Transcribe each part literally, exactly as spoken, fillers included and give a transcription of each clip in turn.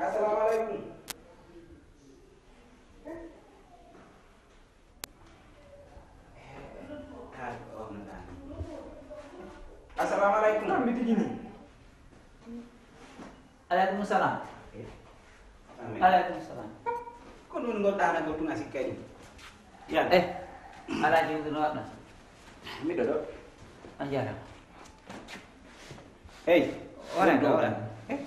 Assalamu alaikum. Assalamu alaikum. Naam, mi tigi nii. Alaikum salam. Amin. Alaikum salam. Ko ɗun ngol ɗaana ko tun a sikkani? Yan. Eh, Alhaji Udu no waɗɗa? Miɗo ɗo. A jarama. Hey. Wala ɗo, wala. Eh?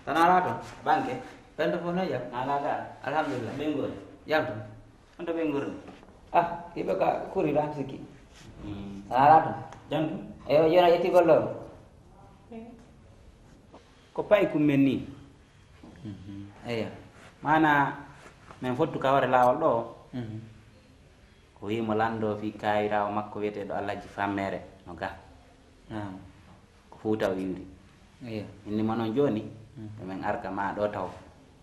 Tan alaa ton? Banke. Pento fof no jam? Alaa ka. Alhamdulillah. Ɓe ngol. Jam ton? On to ɓe ngol. Ah, iɓe ka kuri ɗo han sikki. Hmm. Tan alaa ton? Jam ton? Eyo, jooni a ƴetti golle o? Ko payi kun men nii. Mhm. Eyo. Maanaa, men fottu ka hoore laawol ɗoo. Mhm. O wi'i mo lanndoo fii kaayiraawo makko wi'eteeɗo Alhaji Fammeere no ga. Naam. Ko Fuuta o iwri. Eyo. Min ni mo non jooni, mm, ko men arka maa ɗoo taw.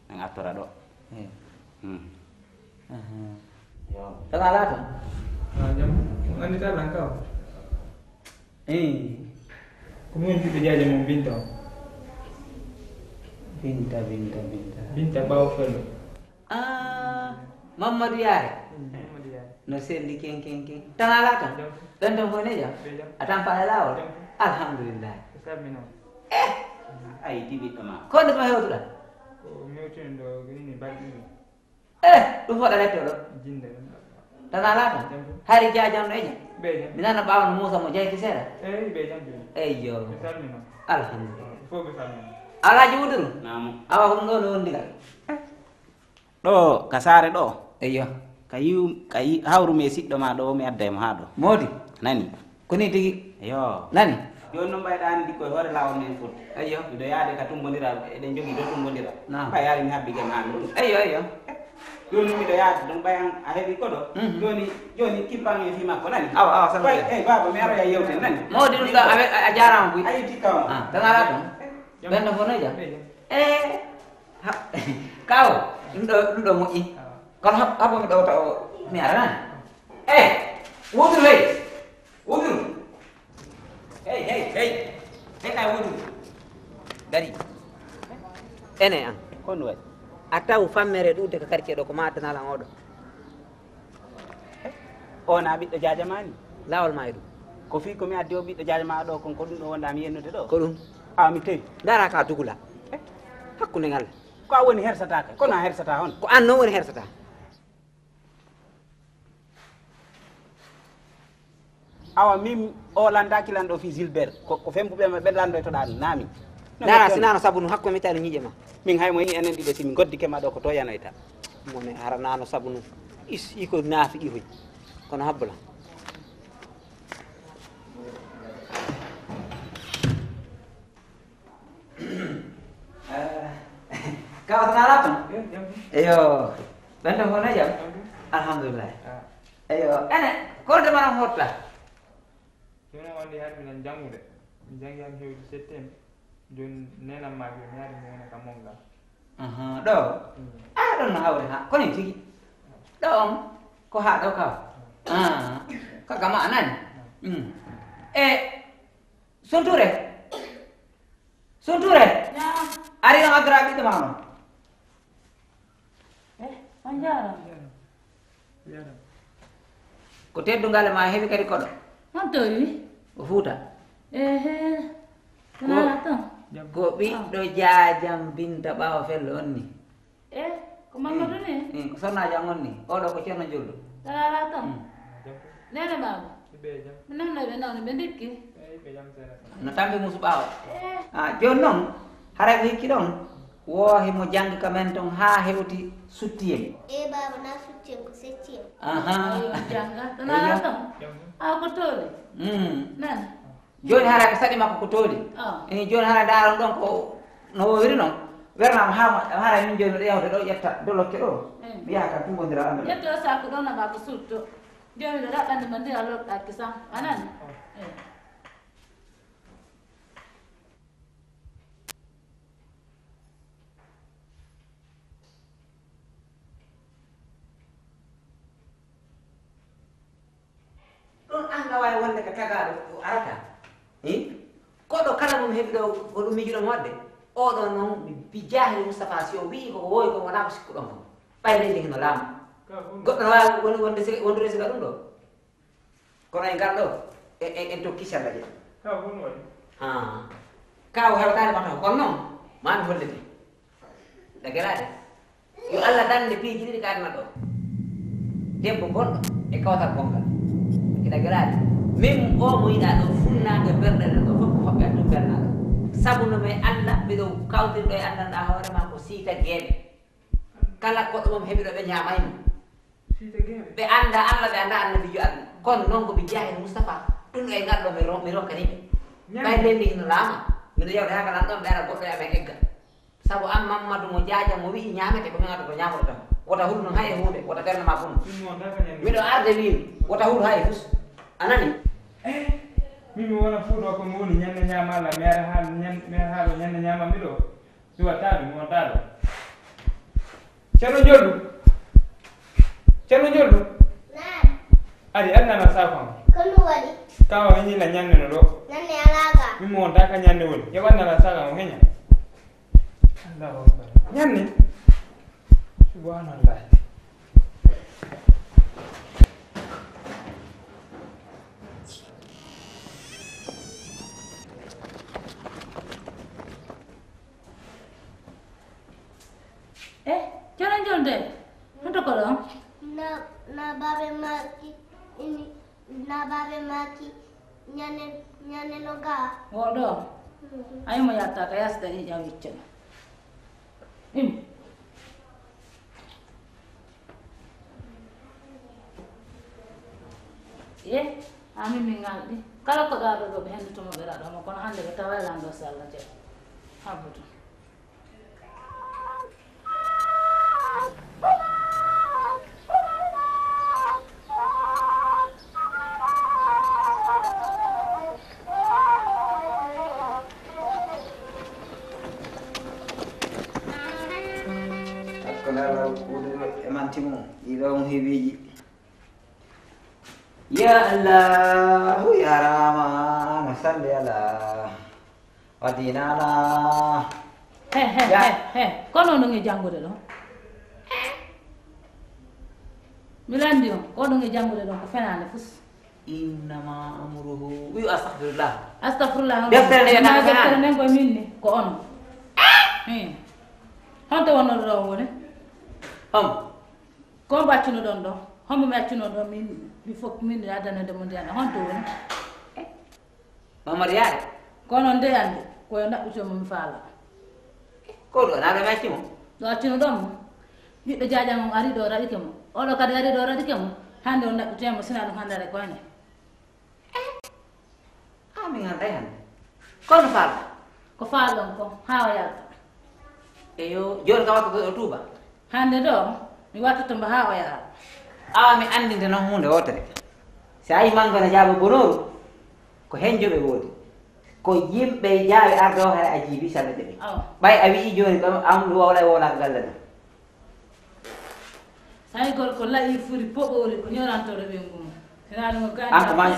Men artora ɗoo. Eyo. Hmm. Aha. Yo. Tan alaa tan? Ah, jam. On anndi tan lan kaw? Eh. Ko min ɓiɗɗo jaaja mon Binta on. Binta, Binta, Binta. Binta Ɓaawo Fello. Ah, Mammadu Yaare. Mm, Mammadu Yaare. No selli ken, ken, ken. Tan alaa tan? Jam. Ɓen ton fof ne jam? Ɓe jam. A tan faala e laawol? Jam. Alhamdulillah. Ko salmino. Eh! Ay, di ɓiɗɗo maa. Ko nde tuma hewtuɗa? Ko mi hewtino ɗo, ko ni balɗe ɗiɗi. Eh, ɗum fof ɗa hetto ɗo? Jinde ɗum ɗo. Tan alaa tan? Jam. Hari jaajan no e jam? Ɓe jam. Mi nana ɓaawo no Muusa mo jayti seeɗa? Eyi, ɓe jam jooni. Eyyo. Mi salmino. Alhamdulillah. Fof ɓe salmino. Alhaji Wuduru? Naam. Awa, ko ɗum ɗo no wondigal? Ɗoo ka saare ɗoo. Eyyo. Ka yiw-, ka yi-, hawru mi e siɗɗo maa ɗoo, mi adda e mo haa ɗoo. Moodi? Nani? Ko nii tigi? Eyyo. Nani? Jooni non ɓay ɗaani ɗi koye hoore laawol men foti. Eyyo. Miɗo yaade ka Tummbondira, eɗen jogii ɗoo Tummbondira. Naam. Ɓay yaade mi habbi gem haa mi ɗum. Eyyo, eyyo. Jooni non miɗo yaade ɗum, ɓay an a heɓi koɗo. Mhm. Jooni, jooni kippan en fii makko, nani? Awa, awa, salmon. Ɓay, eh, baaba, mi aroya yewten, nani? Moodi ɗum ɗo, a we-, a, a jaaraama buy. A yewti kawam. Ah, tan alaa tan? Jam. Ɓen no fof no jam? Ɓe jam. Eh, Ha, kaw, ɗum ɗo, ɗum ɗo moƴƴi. Kono hab-, habo mi ɗowta o, mi ara nani. Eh, Wuduru, hey! Wuduru! Hey, hey, hey! Hey, kay Wuduru! Dari. Ene an. Ko ɗum waɗi? A taw fammere ɗuuɗde ka quartier ɗo, ko ma addanaa lan oɗo. O na ɓiɗɗo jaaja maa ni? Laawol maa e ɗum. Ko fii ko mi addi o ɓiɗɗo jaaja maa ɗo kon, ko ɗum ɗo wonɗaa mi yennude ɗo? Ko ɗum. Awa mi tewi. Ndaara ka dugula. Eh? Hakkunde ngal. Ko a woni hersataa kay. Kono a hersataa on. Ko an non woni hersataa. Awa min o landaaki lan ɗo fii Gilbert. Ko, ko fempuɓe ma ɓe landoytoɗaa ɗum, naa min. No Ndaara, mi si nano sabu no hakko mi tawi no ñiiƴe ma. Min hay mo ni enen ɗiɗo si min ngoddike ma ɗo ko to yanoyta. Mo ne hara nano sabu no is-, iko naafi ihoy. Kono habbo lan. Ah, ka o tana la ton? Jam, jam. Eyo. Ɓen ɗon fof no jam? Jam. Alhamdulillah. Ah. Eyo. Ene, ko de mana hotta? Jooni o anndi hannde miɗen janngude. Mi janngi hannde hewti septième. Jooni neenam maa jooni mi ari mi wona ka Monga. Ahan, ɗo? Mm. Ah, ɗon no hawri ha. Kono tigi. Ɗo on, ko ha ɗo ka. Ah, ka gama a nani? Mm. E, Sunture. Sunture. Naam. Ari on addora ɓiɗɗo maa on. Eh, on jaaraama. Jaaraama. Ko teddungal e ma heɓi kadi koɗo. On tawi? Ko Fuuta. Ehe. Ko, ko ɓiɗɗo jaajam Binta ɓaawo fello on ni. Eh, ko Mamadou ni? Eh, ko sonnaajo an on ni. Oɗo ko Ceerno Njollo. Salaala ton. Mm. Neene maama. Ɓe jam. Mi nanno ɓe nawni ɓe ndikki. Eh, ɓe jam sera. No tambi musu ɓaawo. Eh. Ah, jooni non, haray ko hikki ɗon, wo himo janngi ka men ton haa hewti suttiyen. Eh, baaba, na suttiyen ko settiyem. Aha. Ayo, jannga. Tan alaa ton. Jam. Ah, ko toori. Mm. Nan. Jooni haray ko saɗi makko ko toori. Ah. Eh, jooni haray ndaaron ɗon ko no wowiri non. Wernaama haa mo, haray min jooni miɗo yawta ɗo ƴetta dolokke ɗo. Eh. Mi yaha ka tumbondira Allah. Ƴetto saako ɗo na ba ko sutto. Jooni miɗo raɓɓande ma ndiyam loɗɗaaki sam. A nani? Eh. Ɗon an na waawi wonde ka tagaaɗo o arata. Hin? Koɗo kala mo mi heɓi ɗo, ko ɗum miijuɗo mo waɗde. Oɗo non, mi, mi jaahili Mustapha si o wi'i ko o woowi ko wonaa ko sikkuɗon kon. Ɓay leydi hino laama. Goɗɗo no waawi woni wonde si-, wondude siga ɗum ɗo. Kono e ngal ɗo, e, e, en tokki sella je. Ka woni waɗi? Ah. Ka o hewtaani ma taw, kono non, maa mi hollete. Ɗa gelaade? Yo Allah dande piiji ɗiɗi ka aduna ɗo. Debbo bonɗo e kawtal bongal. Kiɗa gelaade? Min o mo yiɗaa ɗo, funnaange ɓernde nden ɗo, fof ko hoɓɓe addu bernaaɗo. Sabu no mi Allah, miɗo kawtirɗo e anndanɗaa hoore maa ko siita geeɓe. Kala goɗɗo mo mi heɓi ɗo, ɓe ñaamay mo. Siita geeɓe. Ɓe anndaa Allah, ɓe anndaa annabiijo Allah. Kono non ko mi jaahi Mustapha, ɗum ɗo e ngal ɗo mi ron-, mi ronkani ɓe. Ñaame. Ɓay leydi hino laama, miɗo yawde haa ka lan ɗon, ɓe ara goɗɗo e amen egga. Sabu an Mammadu mo jaaja mo wi'i ñaamete ko min addoto ñaamoto tan. Wota hul non hay e huunde, wota ɓernde ma bonu. Miɗo arde wiimi, wota hul hay e fus. A nani? Eh, min mi wona fuuto ko mi woni ñande ñaama Allah, mi ara haa ñan-, mi ara haa ɗo ñande ñaama mi ɗo. Mi watta ɗum, mi watta ɗum. Ceerno Njoldu. Ceerno Njoldu. Naam. Ari, annana saako am. Ko ɗum waɗi? Ka o heñi la ñande no ɗo. Ñande alaa ka. Min mo wonta ka ñande woni. Yo annana saako am o heña. Allahu Akbar. Ñande. Subhanallah. Eh, Ceerno Njolde, honto ko ɗon? Na, na baabe maaki, ini, na baabe maaki, ñande, ñande no gaa. Wo ɗo? Mhm. Ay mo yatta ka yasta ƴiƴam wicce. Im. Ye, amin min ngalɗi. Kala ko ɗaɗo ɗo ɓe hendu tumo ɓe raɗo mo, kono hande ɓe taway lanɗo si Allah jaɓi. Habbutu. Hakkunde Allah kuuɗe e manti mum, ɗiɗo on heɓiiji. Ya Allahu, ya Rahman, salli ala Madina ala. He, he, Ya. he, he. Kono no ngi janngude ɗon? Mi lanndi on, ko ɗum e janngude ɗon ko fenaande fus. Innama amruhu. Wi astahfirullah. Astahfirullah. Deftere nde Maa naata deftere nden ko min ni, ko on. Hmm. Honto wonnoɗo ɗon woni? Hom. Ko mbo accuno ɗon ɗon? Hombo mi accuno ɗon min, mi fof min addanande mo ndiyan? Honto woni? Mamadou Yaade. Kono nde annde, ko yo ndaɓɓito mo mi faala. Ko ɗo, naa ɗo mi acci mo? Ɗo accino ɗon mo. Ɓiɗɗo jaajan on ari ɗo raɗike mo. Oɗo kadi ari ɗo raɗike mo. Hannde o ndaɓɓitoy mo, sina ɗum hannde aray ko ene. Eh? Ah, min annday hannde. Kono faala? Ko faalɗon ko, haa o yalta. Eyo, jooni kam wakka ko o tuuba? Hannde ɗo, mi wattoto mbo haa o yaha. Awa mi anndinte non huunde wootere. Si a yii mango ne jaaba bonooru, ko heen joɓe woodi. Ko yimɓe jaawi arde o, hay a jiibii salla jaɓi. Awa. Ɓay a wi'ii jooni ɗo, an ɗum wowlay wowlaaka galle ɗum. Saygol ko la'i furi poɓoori ko ñorantoro ɓe ngun. An ko man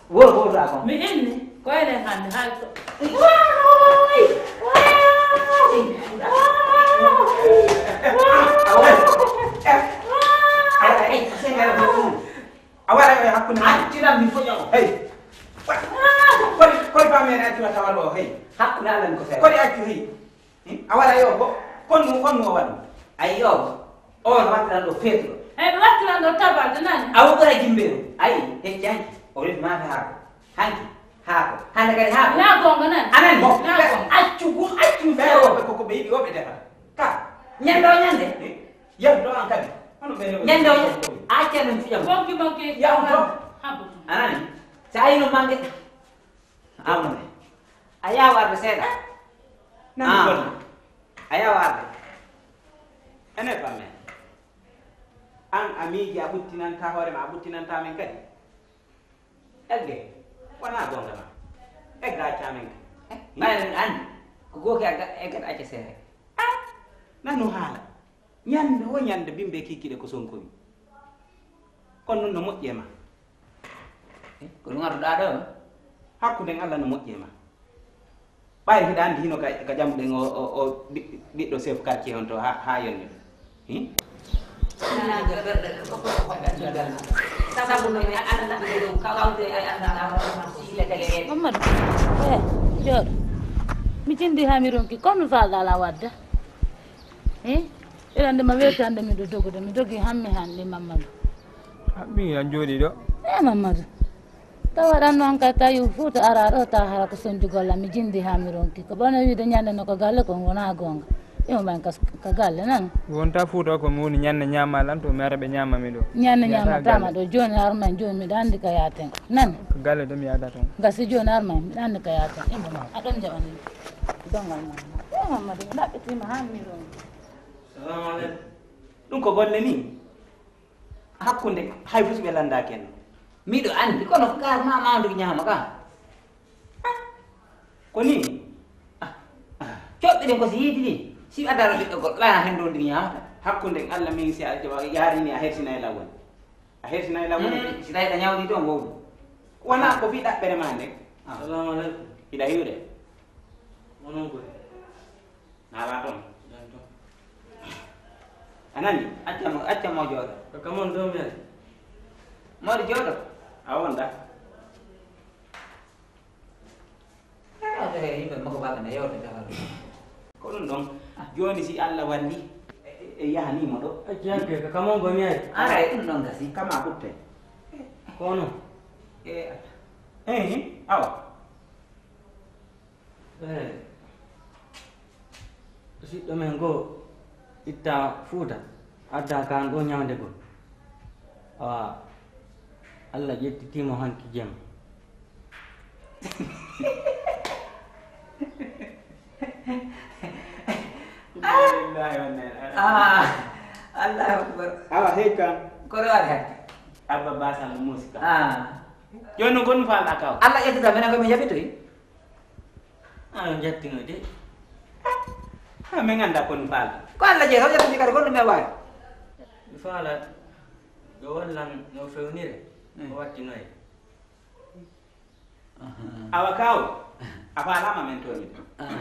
wuro ko wuro akon. Mi inni ko enen hannde hay ko. Waawuy! Waawuy! Waawuy! Awa. Eh. Awa, eh, sengara ko ɗum. A waɗa e hakkunde. Accinan mi foƴa o. Hey. Kodi, kodi ba men accu a tawa ɗo, hey. Hakkunde Allah ko sera. Kodi accu, hey. Hmm? A waɗa yo ko, kon nu, kon nu o waɗu. Ay yo, on wattiran ɗo feetuɗo. Ay, ɓe wattiran ɗo tabalde nani? A wukora jimbe ɗo. Ay, hecci hanki. O refi maafe haako. Hanki, haako. Hande kadi haako. Na gonga nani? Anan. Na gonga. Accu gu, accu feewo. Ɓe koko ɓe yiɗi o ɓe defa. Ka. Ñande o ñande. Eh? Yam ɗo an kadi. Hono ɓe rewa. Ñande o ñande. Acca ɗum fiyam. Bonki, bonki. Yam ɗo. Habutu. Anani. Sa yino mange. Amune. A yawa arde seeɗa. Nani Ah. Bonna. A yawa arde. Ene ɓamme. An a miiji a ɓuttinanta hoore ma, a ɓuttinanta men kadi. Egge, wona gonga ma. Egga acca men kadi. Eh, ɓayre mi anndi. Ko gooki agga, egga acca seere. Ah, nanu haala. Ñande wo ñande bimbe kikiɗe ko sonkowi. Kono non no moƴƴi e ma. Eh, ko ɗum arduɗaa ɗo? Hakkunden Allah no moƴƴi e ma. Ɓay hiɗa anndi hino ka, ka ƴamuɗen o, o, o ɓi-, ɓiɗɗo chef quartier on to haa, haa yonni ɗum. Hin? Mamadou, eh, jooɗo. Mi jindi haa mi ronki. Ko mi faalɗaa la wadde? Eh? Ɓirande ma weetande miɗo dogude, mi dogi hammi hannde, Mamadou. Ah, min an jooɗii ɗo. Eh, Mamadou. Tawa ɗan noon kay tawi Fuuta ara ɗo, ta hara ko sonjugol am, mi jindi haa mi ronki. Ko ɓurno wiide ñande no ko galle kon wona goonga. Imo ɓan ka, ka galle nan. Wonta Fuuta ko mi woni ñande ñaama lan to mi ara ɓe ñaama mi ɗo. Ñande ñaama tama ɗo, jooni arman, jooni miɗo anndi ka yaaten. Nan. Ko galle ɗo mi yaada ton. Gasi jooni arman, miɗo anndi ka yaaten. Imo ma, a ɗon jaɓani. Dongal ma. Muhammadu, mi ɗaɓɓitiima haa mi miiloo. Salamu aleykum. Ɗum ko golle nii. Hakkunde, hay fus ɓe lanndaaki en. Miɗo anndi, kono ko gaar ma mawndu ñaama ka. Ko nii? Ah, ah. Coɓɗe ɗen ko si yiidi ɗin, si a daro ɓiɗɗo goɗɗo, ɓay hen ɗon ɗin ñaamata. Hakkunde Alla min si a jawa yaari ni a hersinay lawol. A hersinay lawol. Mm, si tawi ɗa ñawdi ɗon wowlu. Wona ko fii ɗaɓɓere ma nden. Ah. Salamu aleykum. Hiɗa hiwde? Onon koy. Naalaa ton. Jam ton. A nani? Acca mo, acca mo jooɗo. Ko kam on ɗo men. Mawɗo jooɗo. A wonda. Yewtere yimɓe makko ɓaɓe ne yewta jahal. Ko ɗum ɗon, jooni si Alla walli, e, e, e yahanii mo ɗo. Acca hakke, ko kam on ko mi ari. Aray, ɗum ɗon gasi. Kama kutte. Ko onon. E, eh, awa. Eh, siɗɗo men goo ittaa Fuuta, addaa ka an ɗoo ñawndegol. Awa, Alla ƴettitiimo hanki jemma. Inna lillahi wa inna ilaihi raji'un. Ah, Allahu akbar. Awa, hey kan. Ko ɗo waɗi hannde? Abba Basal Musi kan. Ah. Jooni non, ko ɗum faalɗaa kaw? Alla ƴettita, menen ko min jaɓitoyi. Ah, on jattinoy de. Ah, min anndaa ko on faala. Ko Alla jeyi, o ƴettiti kadi, ko ɗum e waawi. Mi faala, yo wallan no fewnire, mm, o wattinoye. Aha. Awa kaw, a faalaama men toon. Aha.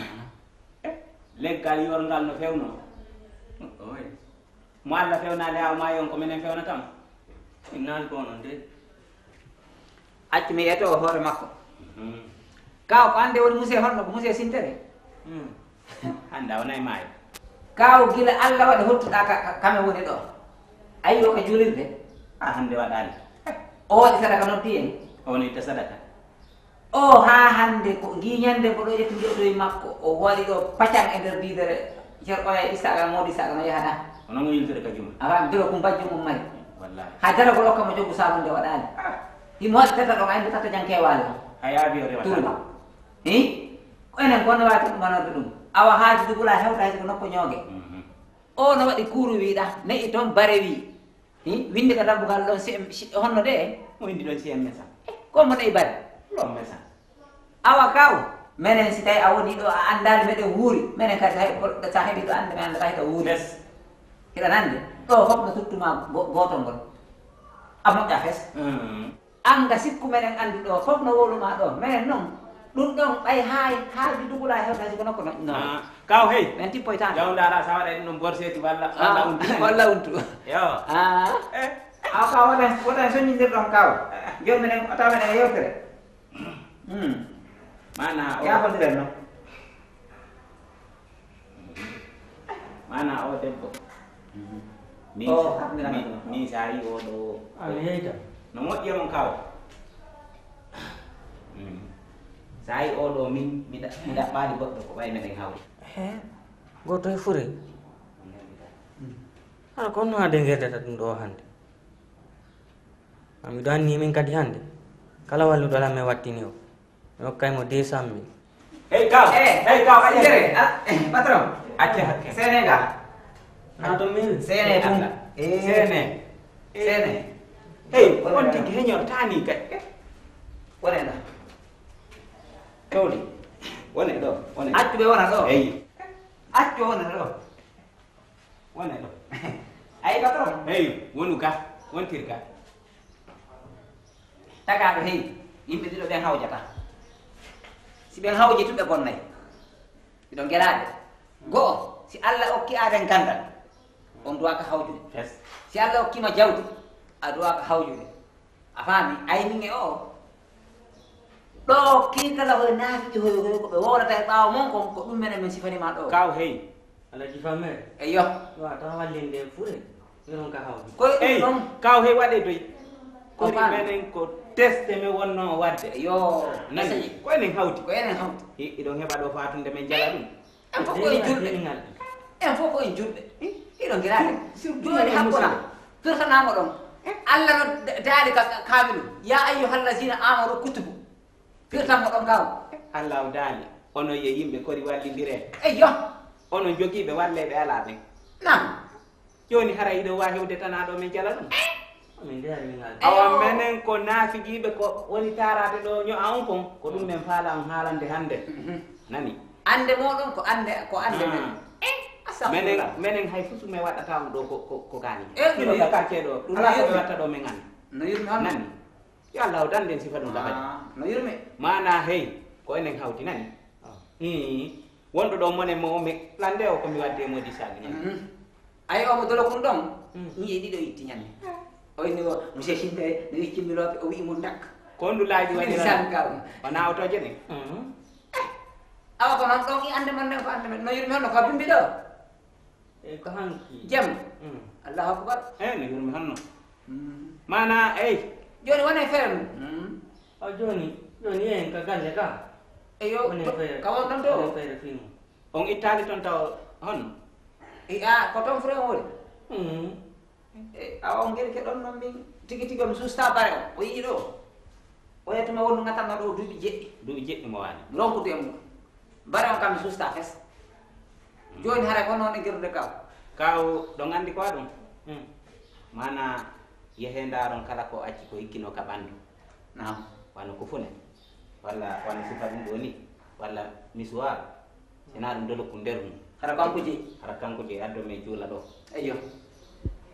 Eh, leggal yorngal no fewnoo. Oy. Mo Alla fewnaali haa o maayi on, ko menen fewnata mo? Innaali ko onon de. Accu mi yeto hoore makko. Mhm. Kaaw, ko annde woni musee honno, ko musee sintere? Hmm. Hannde a wonay maayo. Kaaw, gila Alla waɗi hottuɗaa ka, ka, kame woni ɗo. A yi'ii o ka juulirde? A hannde waɗaali. O waɗi sadaka noddi en. O woni itta sadaka. O haa hannde ko ngii ñannde ko ɗo ƴetti njoɗɗoy makko, o waɗi ɗo pacan e nder diidere, Ceerno Oya Isaaqa, Moodu Isaaqa no yahata. Kono mo yiltere ka juma. A faami, duro kum bajjo mum mari. Wallahi. Hay dara ko ɗokka mo joggu saabunde waɗaali. Ah. Himo waɗi tata ɗon, ay nde tata jan keewaali. Hay aabi o rewata. Tuuba. Hi? Ko enen kon no waawata ɗum wanorde ɗum. Awa haaji dugula hewta hay ko nokko ñooge. Mhm. O no waɗi kuuru wiiɗa, ne'i ton bare wii. Hi, windi ka dambugal ɗon, si, si, honno de? Mo windi ɗon si en mesa. Ko mo ɗey bari? Ɗon mesa. Awa kaw, menen si tawi a woni ɗo, a anndaali meɗen wuuri, menen kadi tawi ko, sa heɓi ɗo annde, men annda tawi ka wuuri. Fes. Hiɗa nande? Ɗo fof no suttuma go-, gootol ngol. A moƴƴa fes. Mm. An ga sikku meɗen anndi ɗo, fof no wowlumaa ɗo. Menen non, ɗum ɗon ɓay haay, haay dugula hewta si kono ko no, no. Ah, kaw hey. Men tippoytaano. Yaw ndaara sa waɗay ɗum ɗon borseeti walla, ah, walla untu. Walla untu. Yo. Ah. Eh. Aw kaw woɗen, woɗen soññindir ɗon kaw. Jooni meɗen, ata meɗen yewtere. Hmm. Maana o. Yaafondiren non. Maana o debbo. Mhm. Min o sa-, harmira min, min sa yi o ɗo. A mi yeyta. No moƴƴi e mon kaw. Mm. Sa yi o ɗo min, mi ɗa-, mi ɗaɓɓaali goɗɗo ko ɓay meɗen hawri. He, gooto e fure. Mm. Hara ko honno haade ngerdata ɗum ɗo hannde? Miɗo anni min kadi hannde. Kala walluɗo lan mi wattini o. Mi hokkay mo deux cent mille. Hey, kaw. Eh, hey, kaw, acce. Sere, ah, eh, patron. Acce hakke. Sene ga. Na to min. Sene tum. Eh. Sene. Sene. Hey, on tigi heñor tani kay. Wone na. Tawdi. Wone ɗo, wone. Accu ɓe wona ɗo. Hey. Accu wona ɗo. Wona ɗo. Ayi, patron? Hey, wonu ga, wontir ga. Tagaaɗo, hey, yimɓe ɗiɗo ɓen hawjata. Si ɓen hawji tun, ɓe bonnay. Miɗo gelaade. Go'o, si Alla okki aaden gandal, on duwaaka hawjude. Yes. Si Alla okkiima jawdi, a duwaaka hawjude. A faami? Ay, min e o. Ɗo, kii kala hoye naafiqi hoye, hoye ko ɓe wowlata e ɓaawo mon kon, ko ɗum menen min sifani ma ɗo. Kaw, hey. Alhaji Famer. Eyyo. Wa, tawa wallinde fure. Minon ka hawdi. Koye ɗum ɗon. Kaw, hey, waɗe doy. Ko kori faami. Menen ko teste mi wonno wadde. Eyyo. Nani? Ko enen hawdi. Ko enen hawdi. Hi-, hiɗon heɓa ɗo fatunde men jala ɗum. En fof ko en julɓe. En fof ko en julɓe. Hiɗo giraade. Jooni hakkuna. Firtanaa mo ɗon. Alla no da-, daali ka, ka kaamilu. "Ya ayyuhallazina amanu kutubu." Firtan mo ɗon kaw. Alla o daali. Onon yo yimɓe kori wallindire. Eyyo. Onon jogiiɓe wallee ɓe alaa ɓen. Naam. Jooni hara hiɗon waawi hewde tanaa ɗoo men jala ɗum? Min de hari min haali. Awa, menen ko naafiqiiɓe ko woni taaraade ɗoo ño'a on kon, ko ɗum men faalaa on haalande hannde. Mhm. Nani? Annde mooɗon ko annde, ko annde men. Ah. Eh, astagfirullah. Menen, menen hay fusu men waɗataa on ɗoo ko, ko, ko gaani. Eh, kino ka quartier ɗoo. Ɗum alaa ko ɓe watta ɗoo men annde. No yurmi honno? Nani? Yo Allah o danden sifa ɗum ka kadi. Ah, no yurmi. Maanaa hey, ko enen hawti nani? Ah. Hmm. Wonɗo ɗoo monen mo, mi, lande o ko mi wadde e moodi saagi ñande. Mhm. Ayi, omo dolo kun ɗon, mm, ñi'e ɗiɗo itti ñande. O inni o, Monsieur Sinte, no iccimmi loope, o wi'i mo ndak. Ko hondu laaji waɗi saan gal. O naawotooje ɗen? Mhm. Awa ko non ɗon i annde mon nden ko annde men. No yurmi honno ko a bimbi ɗoo? E ko hanki. Jam. Mm. Allahu akbar. Eh, no yurmi honno. Mm. Maanaa, ey. Jooni wonee feere mum. Mm. O jooni, jooni en ka galle ka. Eyo, wonee to, feere, ka won ɗon to? Wonee feere fii mum. On ittaali ton taw honno? E, a, ko ton frère woni? Mm. E, awa, on ngel ke ɗon non min tigi tigi on susta bare on. O yi'i ɗoo. O yetuma wondu ngatanno ɗoo duuɓi jeɗɗi. Duuɓi jeɗɗi mo waali. Ronkude e mum. Bare on kam mi susta fes. Jooni haray ko non e gerdude kaw. Kaw ɗon anndi ko waɗum? Mm. Maanaa yehee ndaaron kala ko acci ko hikkinoo ka ɓanndu. Naam. Wano kufune. Walla wano sifa ɗum ɗoo ni. Walla misuwaar. Sinaa ɗum dolo kun nder mum. Hara kanko jeyi. Hara kanko jeyi, addo men juula ɗoo. Eyyo.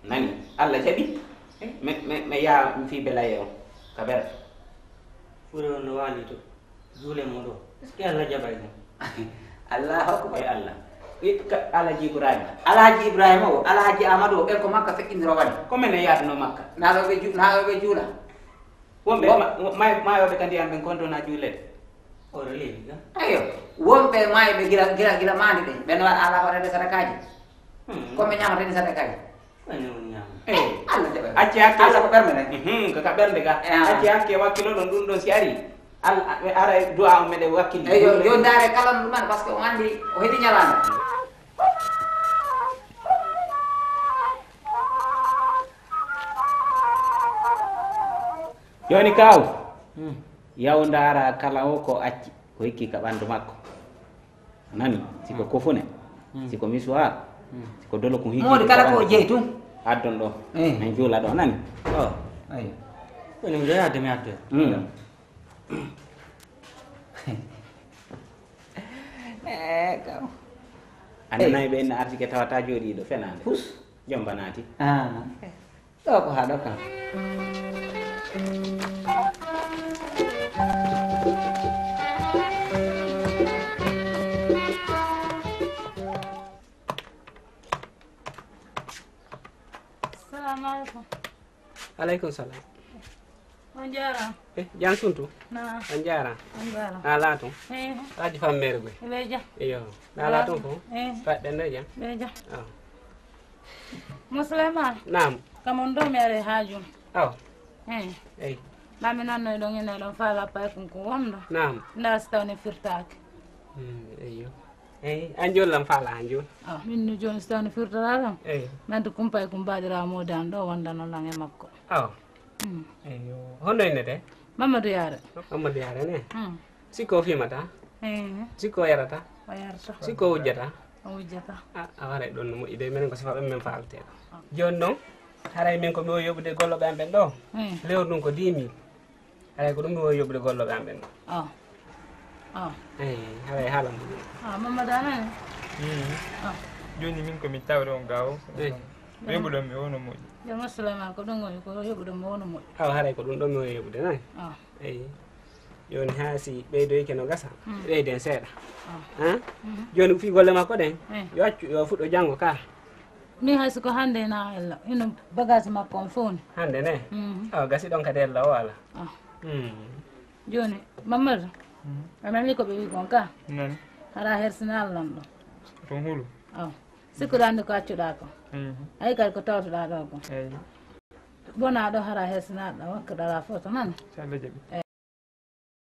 Nani? Allah jaɓi? Eh? Me, me, me yaa mi fii belaye on. Ka ber. Fure on no waali to. Juule mo ɗoo. Est-ce que Allah jaɓay ɗum? Allahu akbar. Ey Allah. I, ka, Alhaji Ibrahima. Alhaji Ibrahima o, Alhaji Amadou o, ɓen ko Makka feƴƴindirowani. Ko men e yaadunoo Makka. Naa ɗoo ɓe ju-, naa ɗoo ɓe juula. Wonɓe ma-, ma-, maayooɓe ka ndiyam ɓen kon ɗon na juulede. Oɗo leeli ga? Eyo, wonɓe maayɓe gila, gila, gila maande ɗen, ɓen waɗa ala waɗande sadakaaji. Hmm. Ko ɓe ñaamata ni sadakaaji. Ɓen woni ñaama. Eyo. Allah jaɓa. Acce hakke. Allah ko ɓernde nden. Mhm, ko ka ɓernde ga. Eh, ah. Acce hakke wakkilo ɗon ɗum ɗon si ari. Al-, ɓe ara e du'a on meɗen wakkili. Eyo, yo ndaare kala no ɗum an, parce que on anndi o heɓi ñalaande. Jooni kaaw, hmm, yaw ndaara kala o ko acci, ko hikki ka ɓanndu makko. Nani, si ko, hmm, kofune, hmm, si ko misuwaar, hmm, si ko dolo kun hikki. Moodi ko kala ko ɓanndu jeyi tun. Addon ɗoo, eh, min juula ɗoo, nani? Oh. Ayi. Woni mi ɗo yaade mi addoya. Hmm. Eh, kaw. A nanayi ɓe inna artike tawata jooɗiiɗo fenaande. Hus. Jomba naati. Ah. Ɗo ko haa ɗo kam. Assalamu alaikum. Alaikum salam. On jaaraama. Eh, jam suntu. Naam. On jaaraama. On jaaraama. Alaa ton? Eh. Alhaji Fammeere Goy. Ɓe jam. Iyo. Alaa ton ko? Eh. Paɗɗen ɗo jam? Ɓe jam. Ah. Mo Suleymaan. Naam. Kam on ɗo mi ari haaju. Aw. Eh. Ey. Maa mi nannoy ɗon ene ɗon faala paykun ko wonɗo. Naam. Ndaa si tawni firtaaki. Hmm, eyyo. Ey, an jooni lan faala an jooni? Ah, min no jooni si tawni firtoraa lan. Ey. Mi anndi kumpay kun baɗiraa moodi an ɗo wondano lan e makko. Aw. Hmm. Eyyo. Honno innete? Mamadou Yaare. Mamadou Yaare ne? Hmm. Sikko o fimata? Eh. Sikko o yarata? O yarata. Sikko o wujjata? O wujjata. Ah, a waray ɗon no moƴƴi de, minen ko sifa ɓen men faaletee ɗo. Ah. Jooni non, haray min ko mi wowi yoɓude gollooɓe am ɓen ɗo? Eh. Lewru ndun ko dix mille. Haray ko ɗum mi wowi yoɓude gollooɓe am ɓen ɗo. Ah. Ah. Eh, haray haala mo. Ah, Mamadou a nani? Mm. Ah. Jooni min ko mi tawde on gaawo. Eh. Yoɓuɗon mi wono moƴƴi. Jooni Souleymane ko ɗum woni ko yoɓuɗon mi wono moƴƴi. Awa haray ko ɗum ɗo mi wowi yoɓude, nani? Ah. Eyi. Jooni haa si ɓeydoyike no gasa, mm, ɓeyden seeɗa. Ah. Han? Mhm. Jooni fii golle makko ɗen, eh, yo accu, yo fuɗɗo janngo ka. Min hay si ko hannde na ella, hino bagage makko on fof ni. Hannde ne? Mhm. Awa gasi ɗon kadi ella o ala. Ah. Hmm. Jooni, Mamadou, mhm, a nani ko ɓe wi kon ka? Nani. Hara hersinal lan ɗo. Ton hulu. Aw. Sikkuɗaa nde ko accuɗaa ko. Mhm. Ayi kadi ko tawtuɗaa ɗo ko. Eyi. Bonaa ɗo hara hesinaaɗo ɗo, wakkuɗaa foto nan. Si Allah jaɓi.